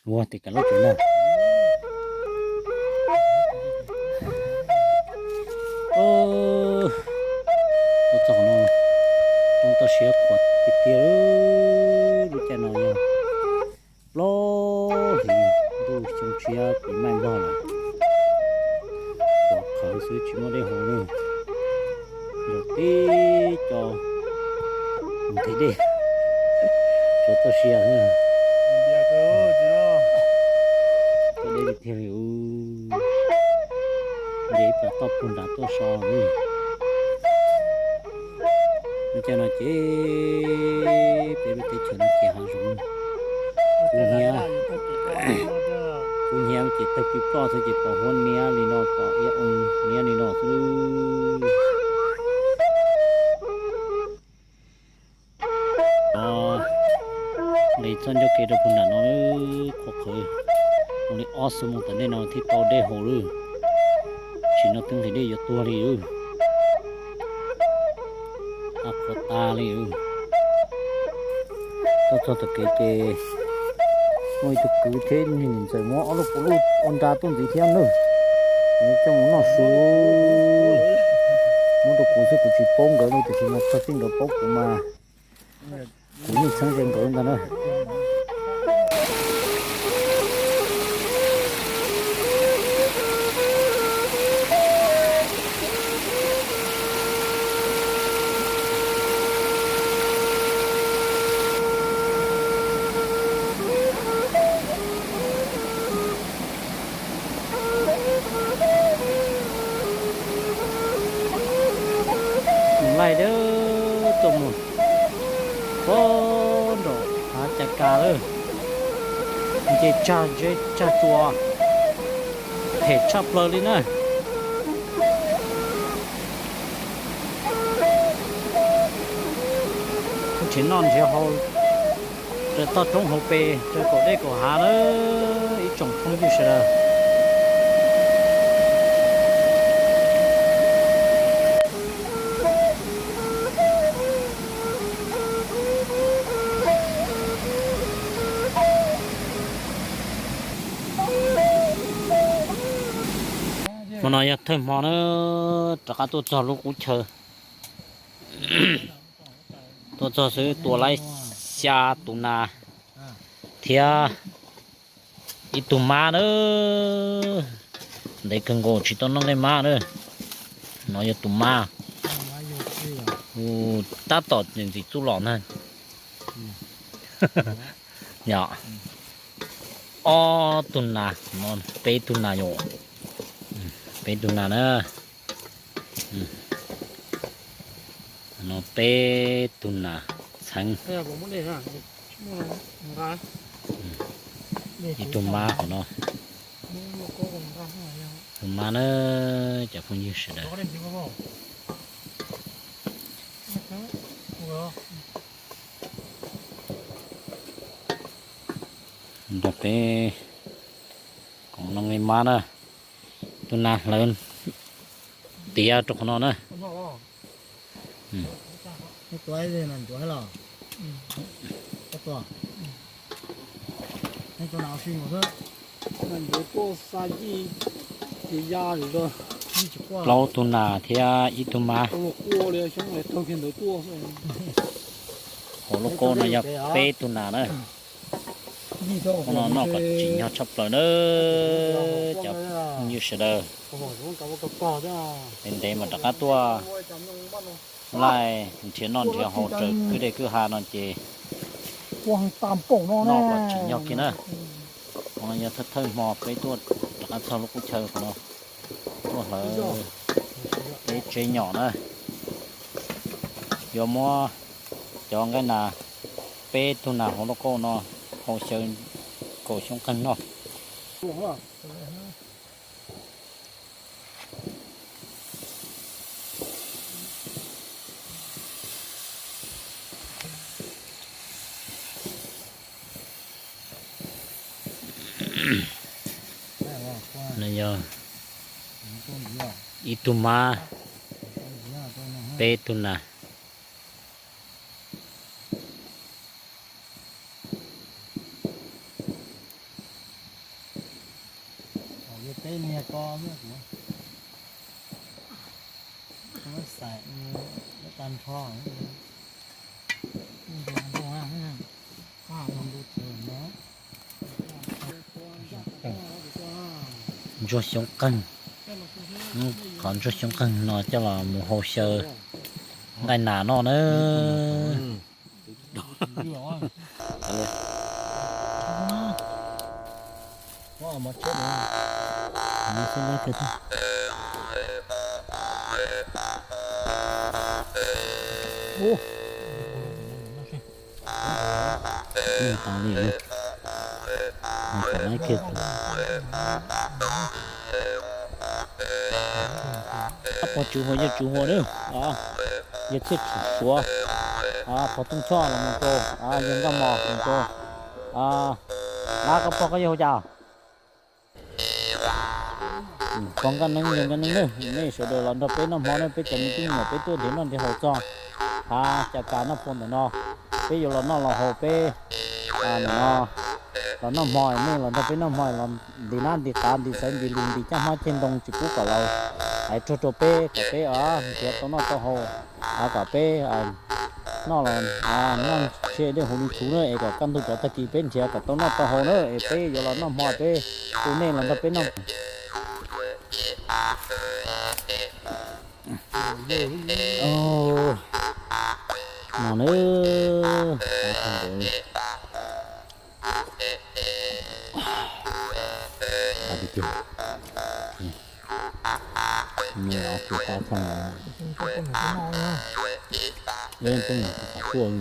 Ua tes kav lub tsev na. Tuaj txog qhov no, roob toj siab qhuav tiag tiag. Lub caij no yog plaub hlis ntuj xyoo tshiab kev maij npog lawm. Qhuav qhawv xwb tsis muaj dej haus li. Zaum tib co nqhis dej, tshuav txoj sia. Txoj dej tiag li, nce ib plag toj puag nram tuaj so li. Lub caij no ces peb lub teb chaws no ces hav zoov kub hnyiab, kub hnyiab ces tawg pib ploj xwb ces pom huab niab li no, pom iab oo niab li no xwb. Nqis txoj ncauj kev rau puag nram no, qhuav qhawv li ob xuab moos tom ntej no thiaj tau dej haus lawm. Tsis no twb nqhis dej yuav tuag li lawm. Qhuav tas li. Tuaj txog tom kev ces muaj ib tug kwv thiab niag niam ntxawm muab ob lub puav lub ua nra tuaj ntxiv thiab nawb. Nws coj mus noj su, muab rau kuv xwb kuv tsis paub nkawd li, tiam sis mas txog txij nkawd paub kuv mas kuv yeej txheeb ze nkawd ntag na. Laij tuaj mus puag nram hav Cas Kas lawm, nce tsag zeb tsag tsua phem tshaj plaws li na. Nrhiav noj nrhiav haus raws toj roob hauv pes raws kaum dej kaum hav na ib tsoom phooj ywg sawv daws. Hmo no yog thawj hmo na, rov qab tuaj txog lub qub chaw. Tuaj txog xwb tua laib xya tus nas thiab ib tug mab na. Ntev kawg nkaus tsis tau noj nqaij mab na. No yog tus mab, tab tom ntxim txuj lom ntag. Yog ob tug nas, peb tug nas yom, peb tug nas na. No peb tug nas txheeb. Ib tug mab qhov no, tus mab na, cov phooj ywg sawv daws. Nrog peb koom noj nqaij mab na, tus nas hlawv tiav rau qhov no na. Plaub tug nas thiab ib tug mab. Hauv lub kaub no yog peb tug nas na. Qhov no noj kom tsim nyog tshaj plaws na cov phooj ywg sawv daws. Ntev ntev mas rov qab tuaj laij nrhiav noj nrhiav haus raws kwj dej kwj ha no ces noj kom tsim nyog kiag na. Qhov no yog thawj thawj hmo peb tuaj rov qab txog lub qub chaw qhov no, tuaj hlawv peb tsev nyom na. Yuav muab cov nqaij nas, peb tug nas hauv lub kaub no hau xyaw kaum xyoo qeeg noj. No yog ib tug mab, peb tug nas. Ko muab kuv, muab xais, muab tag nrho. Ntsuag xyoob qeeg, qhov ntsuag xyoob qeeg no coj los mus hau xyaw nqaij nas noj na. Pog tswv huas yawg tswv huas na, yawg Txhiaj Tsum Suav, pog Tooj Choj los mus rau, yawg Nkaj Mos mus rau. Nab, koj pog koj yawg hu cas? Pog Nkaj Neeb, yawg Nkaj Neeb na, nej sawv daws los nrog peb noj hmo na, peb cov me tub me nyuam peb tuaj nrhiav noj nrhiav haus txog hav Cas Kas Naj Phoo ntawm no, peb yuav los noj los haus peb ntawm no. Los noj hmo, nej los nrog peb noj hmo, los nti nab nti qav nti xaiv nti lus nti caj hmab ceg ntoo tsis pub kom los hais ruag rau peb kom peb nrhiav tau noj tau haus, kom peb noj los noj ntshe dej huv li txhuv na, es kom kaj ntug rov tag kis peb nrhiav kom tau noj tau haus na, es peb yuav los noj hmo peb hu nej los nrog peb noj. No na, me os kuv pab txog no, peb peb nyuam kuv pab tuaj.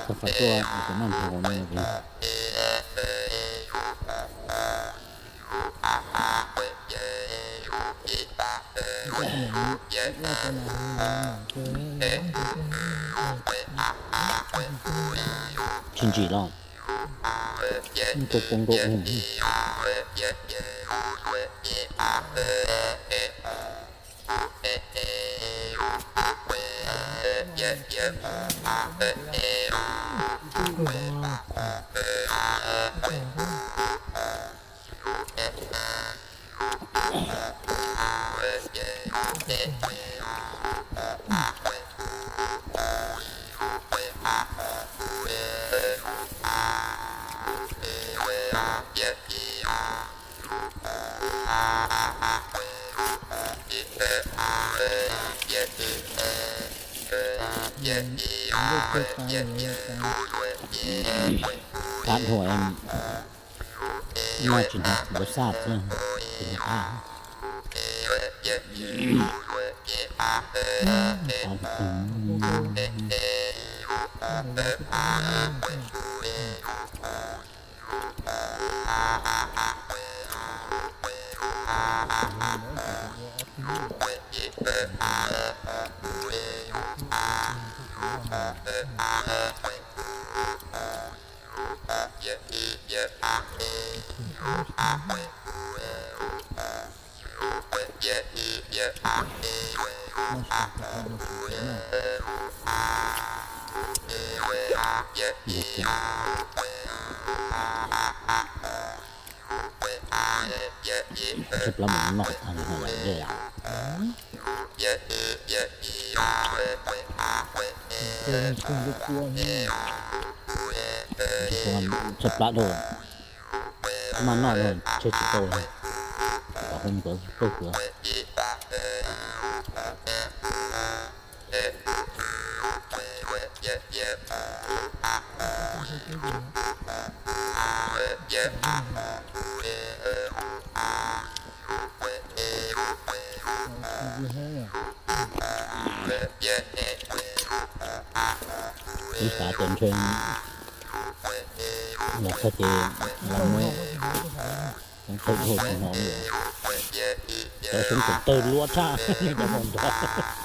Koj pab tuaj, koj noj nrog no. Tsis ntsim los, kua poob nkaus. Qab dhau, noj tsis hnov kuv saj thiab. Tshaj plaub mus noj tag li no lawm dej. Tshaj plaub dhau, maj noj dhau tseg tsis tau li. Kom hu nkawd tuaj kawg. Ib xav tias ntshe los txog ces los muab txog dhau tsis hnov li. Cov xyoob tus tawg luaj tshaj cov hluas nraug.